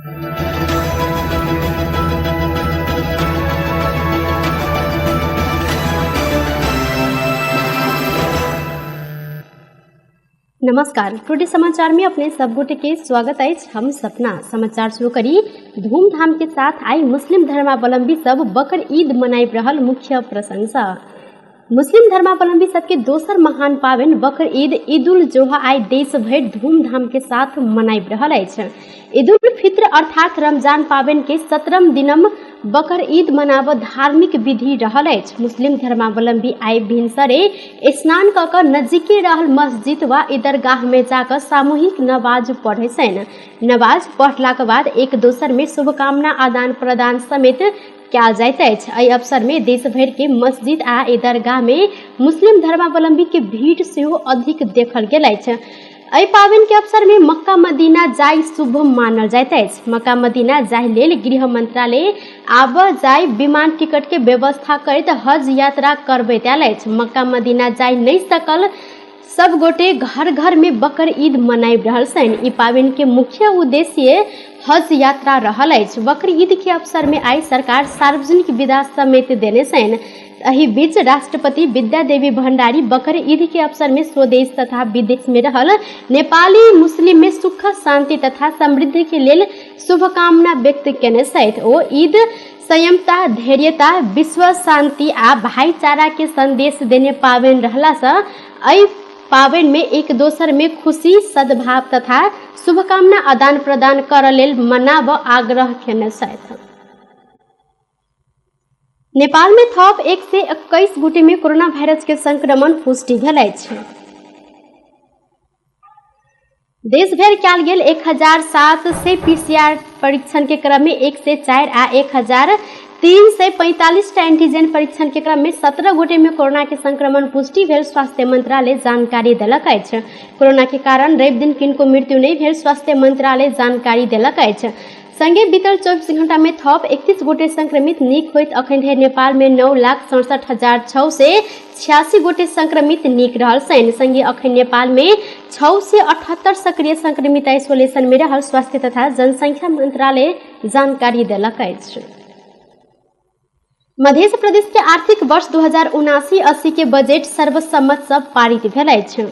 नमस्कार, टुडे समाचार में अपने सब गोटे के स्वागत अछि। हम सपना समाचार शुरू करी धूमधाम के साथ। आई मुस्लिम धर्मावलंबी सब बकर ईद मनाबि रहल मुख्य प्रशंसा। मुस्लिम धर्मावलंबी सबके दोसर महान पाबनि बकर ईद ईद उल जोहा आई देश भरि धूमधाम के साथ मनाबि रहल अछि। ईद उल फित्र अर्थात रमजान पाबनि के 17 दिनम बकर ईद मनाब धार्मिक विधि रहल अछि। मुस्लिम धर्मावलंबी आई भिनसरे स्नान कऽ कऽ नजीके रहल मस्जिद वा ईदगाह में जाकऽ सामूहिक नमाज पढ़ै छनि। नमाज पढ़लाक बाद एक दोसर में शुभकामना आदान प्रदान समेत कयल जाइत अछि। एहि अवसर में देश भरि के मस्जिद आ ईदगाह में मुस्लिम धर्मावलंबी के भीड़ सेहो अधिक देखल गेल अछि। एहि पाबनि के अवसर में मक्का मदीना जाय शुभ मानल जाइत अछि। मक्का मदीना जाय लेल गृह मंत्रालय आब जाय विमान टिकट के व्यवस्था करैत हज यात्रा करबैत आयल अछि। मक्का मदीना जाय नहि सकल सब गोटे घर घर में बकर ईद मनाबि रहल छनि। ई पाबनि के मुख्य उद्देश्य हज यात्रा रहल अछि। बकर ईद के अवसर में आई सरकार सार्वजनिक विदा समेत देने छनि। एहि बीच राष्ट्रपति विद्या देवी भण्डारी बकर ईद के अवसर में स्वदेश तथा विदेश में रहल नेपाली मुस्लिम में सुख शांति तथा समृद्धि के लेल शुभकामना व्यक्त केने छथि। ओ ईद संयमता, धैर्यता, विश्व शांति आ भाईचारा के संदेश देने पाबनि रहला सँ एहि पाबनि में एक दोसर में खुशी, सद्भाव तथा शुभकामना आदान प्रदान करऽ लेल मनाबऽ आग्रह केने छथि। नेपाल में थप 121 गोटे में कोरोना वायरस के संक्रमण पुष्टि भेल अछि। देश भरि कयल गेल 1700 पीसीआर परीक्षण के क्रम में 104 आ 1345 टा एंटीजन परीक्षण के क्रम में 17 गोटे में कोरोना के संक्रमण पुष्टि भेल स्वास्थ्य मंत्रालय जानकारी देलक अछि। कोरोना के कारण रवि दिन किनको मृत्यु नहि भेल स्वास्थ्य मंत्रालय जानकारी देलक अछि। संगे बीतल 24 घंटा में थप 31 गोटे संक्रमित नीक होइत अखन धरि नेपाल में 9,67,686 गोटे संक्रमित नीक रहल छनि। संगे अखन नेपाल में 678 सक्रिय संक्रमित आइसोलेशन में रहल स्वास्थ्य तथा जनसंख्या मंत्रालय जानकारी देलक अछि। मध्य प्रदेश के आर्थिक वर्ष 2079-80 के बजट सर्वसम्मत सँ पारित भेल अछि।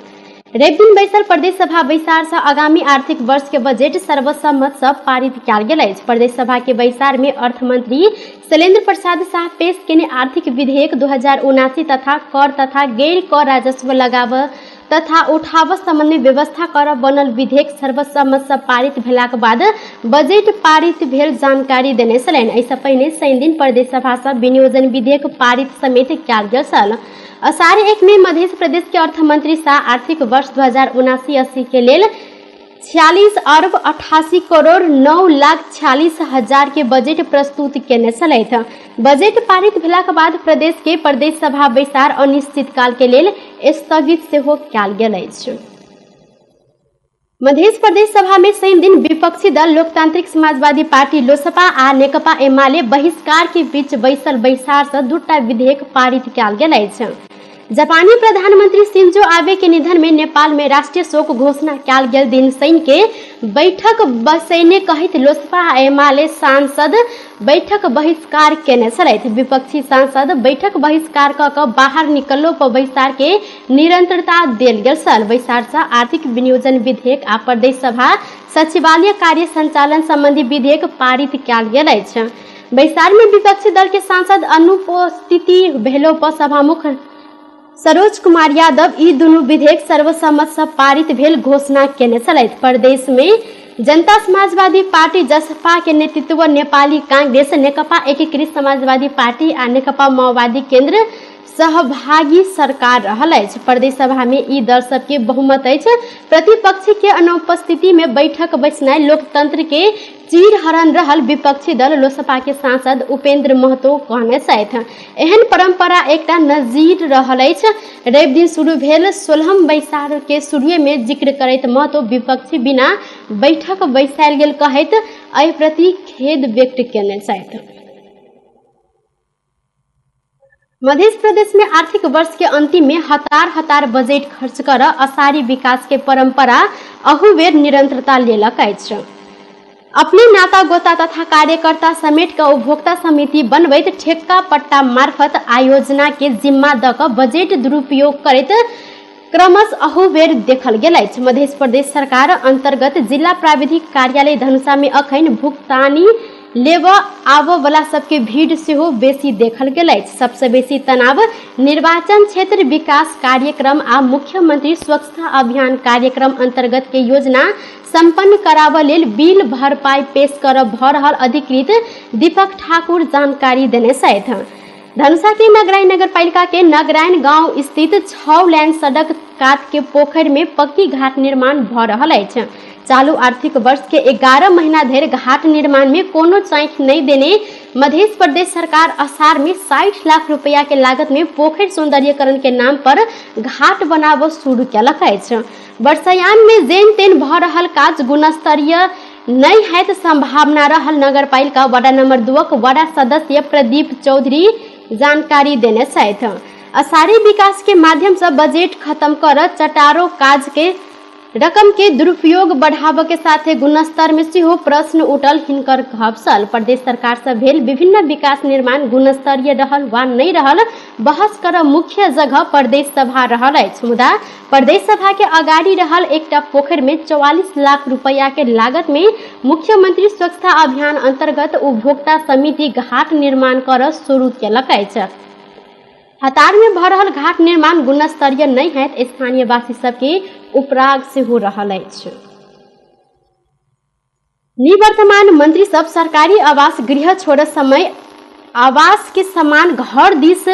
रवि दिन बैसल प्रदेश सभा बैसार सँ आगामी आर्थिक वर्ष के बजट सर्वसम्मत सँ पारित कयल गेल अछि। प्रदेश सभा के बैसार में अर्थमंत्री शैलेंद्र प्रसाद शाह पेश केने आर्थिक विधेयक 2079 तथा कर तथा गैर कर राजस्व लगाव तथा उठाव संबंध में व्यवस्था कर बनल विधेयक सर्वसम्मत सँ पारित भेलाक बाद बजट पारित भेल जानकारी देने छलनि। एहिसँ पहिने शनिदिन प्रदेश सभा सँ विनियोजन विधेयक पारित समेत कयल गेल छल। अषाढ़ 1 में मध्य प्रदेश के अर्थमंत्री शाह आर्थिक वर्ष 2079-80 के लेल 46 अरब 88 करोड़ 9,46,000 के बजट प्रस्तुत केने छलथि। बजट पारित भेलाक बाद प्रदेश के प्रदेश सभा बैसार अनिश्चित काल के लेल स्थगित सेहो कयल गेल अछि। मध्य प्रदेश सभा में शनि दिन विपक्षी दल लोकतांत्रिक समाजवादी पार्टी लोसपा आ नेकपा एमाले बहिष्कार के बीच बैसल बैसार से दूटा विधेयक पारित कयल गेल अछि। जापानी प्रधानमंत्री शिंजो आबे के निधन में नेपाल में राष्ट्रीय शोक घोषणा कयल गेल दिन शनि के बैठक बसैने कहैत लोसपा आ एमाले सांसद बैठक बहिष्कार केने छलथि। विपक्षी सांसद बैठक बहिष्कार कऽ कऽ बाहर निकललो पर बैसार के निरंतरता देल गेल छल। बैसार सँ आर्थिक विनियोजन विधेयक आ प्रदेश सभा सचिवालय कार्य संचालन संबंधी विधेयक पारित कयल गेल अछि। बैसार में विपक्षी दल के सांसद अनुपस्थिति भेलो पर सभामुख सरोज कुमार यादव ई दुनू विधेयक सर्वसम्मत सँ पारित भेल घोषणा केने छलथि। प्रदेश में जनता समाजवादी पार्टी जसपा के नेतृत्व नेपाली कांग्रेस, नेकपा एकीकृत समाजवादी पार्टी आ नेकपा माओवादी केंद्र सहभागी सरकार रहल अछि। प्रदेश सभा में ई दल सबके बहुमत अछि। प्रतिपक्षी के अनुपस्थिति में बैठक बैसनाइ लोकतंत्र के चीरहरण रहल विपक्षी दल लोसपा के सांसद उपेंद्र महतो कहने छथि। एहन परंपरा एकटा नजीर रहल अछि। रवि दिन शुरू भेल 16म बैसार के शुरुए में जिक्र करैत महतो विपक्षी बिना बैठक बैसायल गेल कहैत एहि प्रति खेद व्यक्त केने छथि। मध्य प्रदेश में आर्थिक वर्ष के अंतिम में हतार हतार बजट खर्च कर असारी विकास के परंपरा अहू बेर निरंतरता लेलक अछि। अपने नाता गोता तथा कार्यकर्ता समेट क उपभोक्ता समिति बनबैत ठेक्का पट्टा मार्फत आयोजना के जिम्मा द क बजेट दुरुपयोग करैत क्रमश अहू बेर देखल गेल अछि। मध्य प्रदेश सरकार अंतर्गत जिला प्राविधिक कार्यालय धनुषा में अखन भुगतानी लेब आबऽ वला सबके भीड़ सेहो बेसी देखल गेल अछि। सबसे बेसी तनाव निर्वाचन क्षेत्र विकास कार्यक्रम आ मुख्यमंत्री स्वच्छता अभियान कार्यक्रम अंतर्गत के योजना संपन्न कराबऽ लेल बिल भरपाई पेश करब भऽ रहल अधिकृत दीपक ठाकुर जानकारी देने छथि। धनुषा के नगराइन नगरपालिका के नगराइन गांव स्थित 6 लेन सड़क कात के पोखरि में पक्की घाट निर्माण भऽ रहल अछि। चालू आर्थिक वर्ष के 11 महीना धरि घाट निर्माण में कोनो चाँखि नहि देने मध्य प्रदेश सरकार असार में 60 लाख रुपया के लागत में पोखरि सौंदर्यीकरण के नाम पर घाट बनाबऽ शुरू केलक अछि। वर्षायाम में जेन तेन भऽ रहल काज गुणस्तरीय नहि हैत संभावना रहल नगरपालिका वार्ड नंबर 2 वार्ड सदस्य प्रदीप चौधरी जानकारी देने छथि। असारी विकास के माध्यम से बजट खत्म कर चटारो काज के रकम के दुरुपयोग बढ़ाबऽ के साथे गुणस्तर में सेहो प्रश्न उठल हिनकर कहब छल। प्रदेश सरकार से भेल विभिन्न विकास निर्माण गुणस्तरीय रहल वा नहि रहल बहस कर मुख्य जगह प्रदेश सभा रहल अछि। मुदा प्रदेश सभा के अगाडि रहल एकटा पोखरि में 44 लाख रुपया के लागत में मुख्यमंत्री स्वच्छता अभियान अंतर्गत उपभोक्ता समिति घाट निर्माण कर शुरू केलक अछि। हतार में भऽ रहल घाट निर्माण गुणस्तरीय नहि हैत स्थानीयवासी सबके उपराग सेहो रहल अछि। निवर्तमान मंत्री सब सरकारी आवास गृह छोड़त समय आवास के सामान घर दिस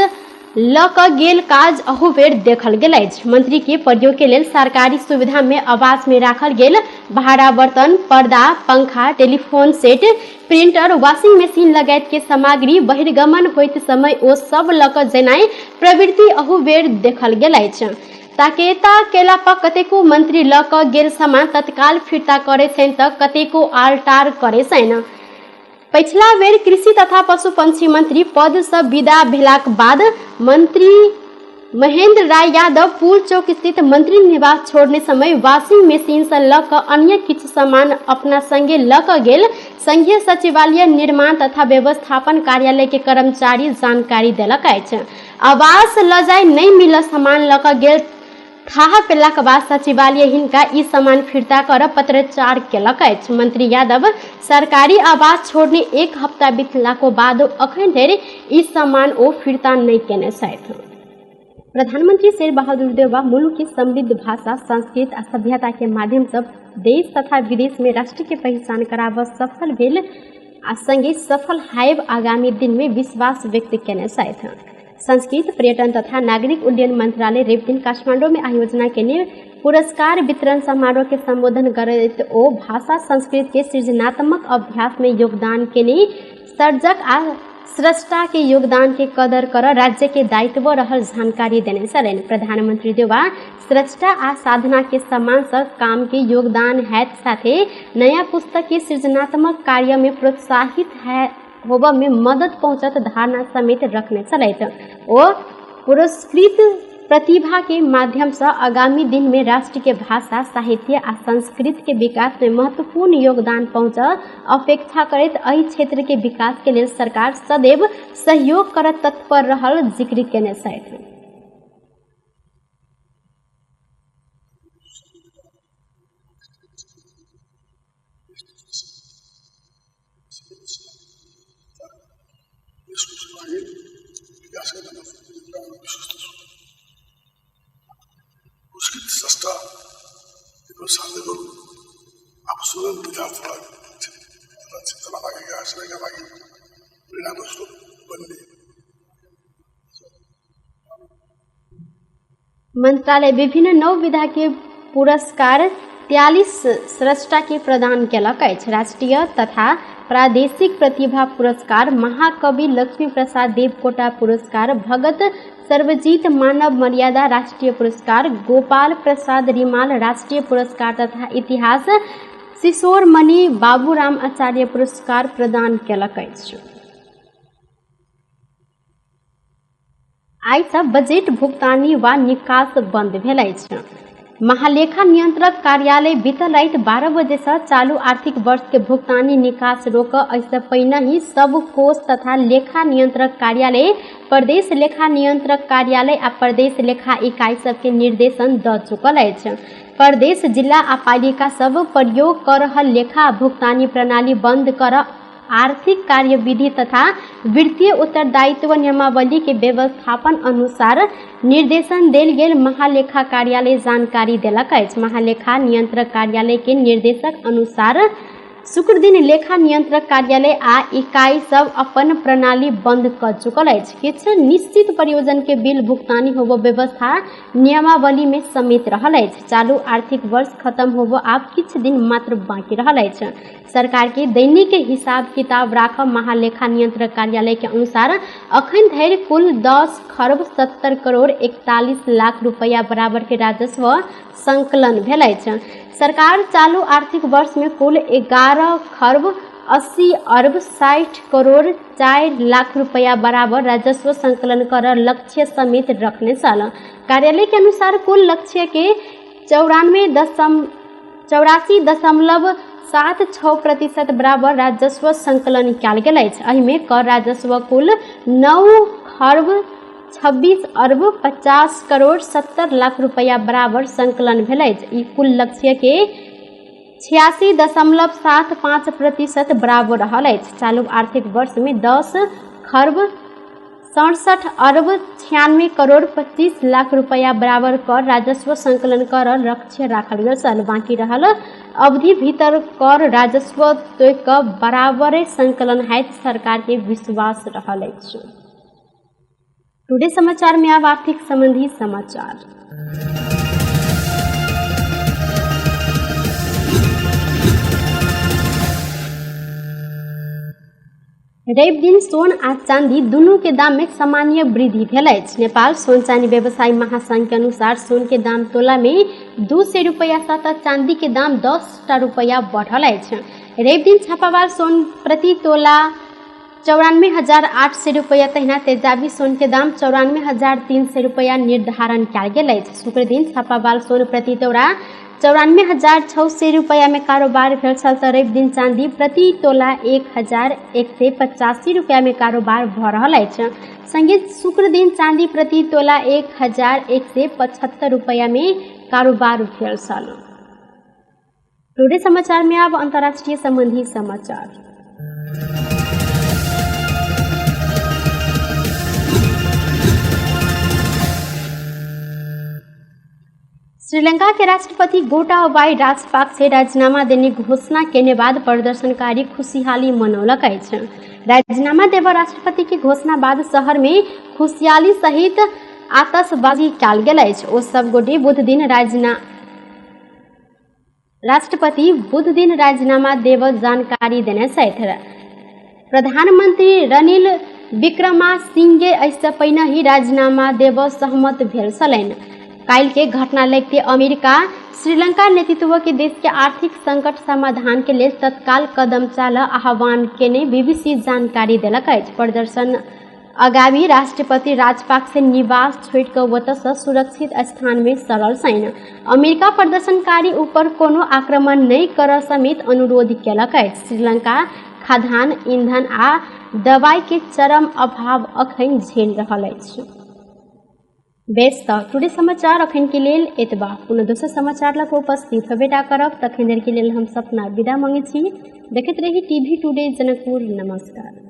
ल क गेल काज अहू बेर देखल गेल अछि। मंत्री के प्रयोग के लेल सरकारी सुविधा में आवास में राखल गेल भाड़ा बर्तन, पर्दा, पंखा, telephone set, printer, washing machine लगायत के सामग्री बहिर्गमन होइत समय ओ सब ल क जेनाइ प्रवृत्ति अहू बेर देखल गेल अछि। ताकेता केला पर कतेको मंत्री ल क गेल सामान तत्काल फिर्ता करे छनि त कतेको आलटार करे छनि। पछिला बेर कृषि तथा पशु पंक्षी मंत्री पद सँ विदा भेलाक बाद मंत्री महेंद्र राय यादव पुल चौक स्थित मंत्री निवास छोड़ने समय वॉशिंग मशीन सँ ल क अन्य किछु सामान अपना संगे ल क गेल संघीय सचिवालय निर्माण तथा व्यवस्थापन कार्यालय के कर्मचारी जानकारी देलक अछि। आवास ल जाय नहि मिलल सामान ल क गेल थाहा पेलाक बाद सचिवालय हिनका ई सामान फिर्ता कर पत्रचार केलक अछि। मंत्री यादव सरकारी आवास छोड़ने एक हप्ता बितलाको बादो अखन धरि ई सामान ओ फिर्ता नहि केने छथि। प्रधानमंत्री शेर बहादुर देउवा मुलुक के समृद्ध भाषा, संस्कृत आ सभ्यता के माध्यम से देश तथा विदेश में राष्ट्र के पहिचान कराबऽ सफल भेल आ संगे सफल हायब आगामी दिन में विश्वास व्यक्त केने छथि। संस्कृत पर्यटन तथा नागरिक उड्डयन मंत्रालय रविदिन काठमांडू में आयोजना केने पुरस्कार वितरण समारोह के संबोधन करैत ओ भाषा संस्कृत के सृजनात्मक अभ्यास में योगदान केने सर्जक आ स्रष्टा के योगदान के कदर कर राज्य के दायित्व रहल जानकारी देने छलनि। प्रधानमंत्री देउवा स्रष्टा आ साधना के सम्मान सँ काम के योगदान हैत साथे नया पुस्तक के सृजनात्मक कार्य में प्रोत्साहित होबऽ में मदद पहुँचत धारणा समेत रखने छलथि। ओ पुरस्कृत प्रतिभा के माध्यम सँ आगामी दिन में राष्ट्र के भाषा, साहित्य आ संस्कृत के विकास में महत्वपूर्ण योगदान पहुँच अपेक्षा करैत एहि क्षेत्र के विकास के लेल सरकार सदैव सहयोग करत तत्पर रहल जिक्र केने छथि। विकास गर्न विश्वस्त छु। पुरस्कृत स्रष्टा एवं साधकहरू आफ्नो स्वयं विचारधारा तथा चिन्तना लागेका आशयका लागि प्रेरणाको स्रोत बन्ने मंत्रालय विभिन्न 9 विधा के पुरस्कार 43 स्रष्टा के प्रदान केलक अछि। राष्ट्रीय तथा प्रादेशिक प्रतिभा पुरस्कार, महाकवि लक्ष्मी प्रसाद देवकोटा पुरस्कार, भगत सर्वजीत मानव मर्यादा राष्ट्रीय पुरस्कार, गोपाल प्रसाद रिमाल राष्ट्रीय पुरस्कार तथा इतिहास किशोरमणि बाबूराम आचार्य पुरस्कार प्रदान केलक अछि। आइ सँ बजेट भुगतानी वा निकास बंद भेल अछि। महालेखा नियंत्रक कार्यालय बीतल राति 12 बजे से चालू आर्थिक वर्ष के भुगतानी निकास रोक एहिसँ पहिने ही सब कोष तथा लेखा नियंत्रक कार्यालय, प्रदेश लेखा नियंत्रक कार्यालय आ प्रदेश लेखा इकाई सबके निर्देशन दऽ चुकल अछि। प्रदेश, जिला आ पालिका सब प्रयोग कऽ रहल लेखा भुगतानी प्रणाली बंद कर आर्थिक कार्यविधि तथा वित्तीय उत्तरदायित्व नियमावली के व्यवस्थापन अनुसार निर्देशन देल गेल महालेखा कार्यालय जानकारी देलक अछि। महालेखा नियंत्रक कार्यालय के निर्देशक अनुसार शुक्रदिन लेखा नियंत्रक कार्यालय आ इकाई सब अपन प्रणाली बंद कऽ चुकल अछि। किछु निश्चित परियोजन के बिल भुगतानी होबो व्यवस्था नियमावली में समेत रहल अछि। चालू आर्थिक वर्ष खत्म होबो आब किछु दिन मात्र बाकी रहल अछि। सरकार के दैनिक हिसाब किताब राखब महालेखा नियंत्रक कार्यालय के अनुसार अखन धरि कुल 10 खरब 70 करोड़ 41 लाख रुपया बराबर के राजस्व संकलन भेल अछि। सरकार चालू आर्थिक वर्ष में कुल 11 खरब 80 अरब 60 करोड़ 4 लाख रुपया बराबर राजस्व संकलन कर लक्ष्य समेत रखने छल। कार्यालय के अनुसार कुल लक्ष्य के 84.76% बराबर राजस्व संकलन कयल गेल अछि। एहिमे कर राजस्व कुल 9 खरब 26 अरब 50 करोड़ 70 लाख रुपया बराबर संकलन भेल अछि। ई कुल लक्ष्य के 86.75% बराबर रहल अछि। चालू आर्थिक वर्ष में 10 खरब 67 अरब 96 करोड़ 25 लाख रुपया बराबर कर राजस्व संकलन कर लक्ष्य राखल गेल छल। बाकी रहल अवधि भीतर कर राजस्व तोड़ि कऽ बराबरे संकलन हैत सरकार के विश्वास रहल अछि। टुडे समाचार में आब आर्थिक संबंधी समाचार। रवि दिन सोन आ चांदी दुनू के दाम में सामान्य वृद्धि भेल अछि। नेपाल सोन चांदी व्यवसायी महासंघ के अनुसार सोन के दाम तोला में 200 रुपया साथ चांदी के दाम 10 रुपया बढ़ल अछि। रवि दिन छापावाल सोन प्रति तोला 94,800 रुपया तहिना तेजाबी सोन के दाम 94,300 रुपया निर्धारण कयल गेल अछि। शुक्र दिन छापावाल सोन प्रति तोला 94,600 रुपया में कारोबार भेल छल तऽ रवि दिन चांदी प्रति तोला 1,185 रुपया में कारोबार भऽ रहल अछि। संगे शुक्र दिन चांदी प्रति तोला 1,175 रुपया में कारोबार भेल छल। टुडे समाचार में अब अंतर्राष्ट्रीय संबंधी समाचार। श्रीलंका के राष्ट्रपति गोटाबाया राजपक्षे राजीनामा देने घोषणा केने बाद प्रदर्शनकारी खुशहाली मनौलक अछि। राजीनामा देबऽ राष्ट्रपति के घोषणा बाद शहर में खुशहाली सहित आतशबाजी कयल गेल अछि। ओ सब गोटे बुध दिन राष्ट्रपति बुध दिन राजीनामा देबऽ जानकारी देने छथि। प्रधानमंत्री रनिल विक्रमासिंघे एहिसँ पहिने ही राजीनामा देबऽ सहमत भेल छलनि। काल्हि के घटना लगिते अमेरिका श्रीलंका नेतृत्व के देश के आर्थिक संकट समाधान के लेल तत्काल कदम चाल आह्वान केने बीबीसी जानकारी देलक अछि। प्रदर्शन आगामी राष्ट्रपति राजपक्षे निवास छोड़ि कऽ ओतऽसँ सुरक्षित स्थान में सरल छनि। अमेरिका प्रदर्शनकारी ऊपर कोनो आक्रमण नहि करऽ समेत अनुरोध केलक अछि। श्रीलंका खाद्यान्न, ईंधन आ दवाई के चरम अभाव अखन झेल रहल अछि। बेस तऽ टुडे समाचार अखन के लेल एतबा। पुनः दोसर समाचार लग उपस्थित होबे करब। तखन देर के लेल हम सपना विदा मांगे छी। देखैत रही टीवी टुडे जनकपुर। नमस्कार।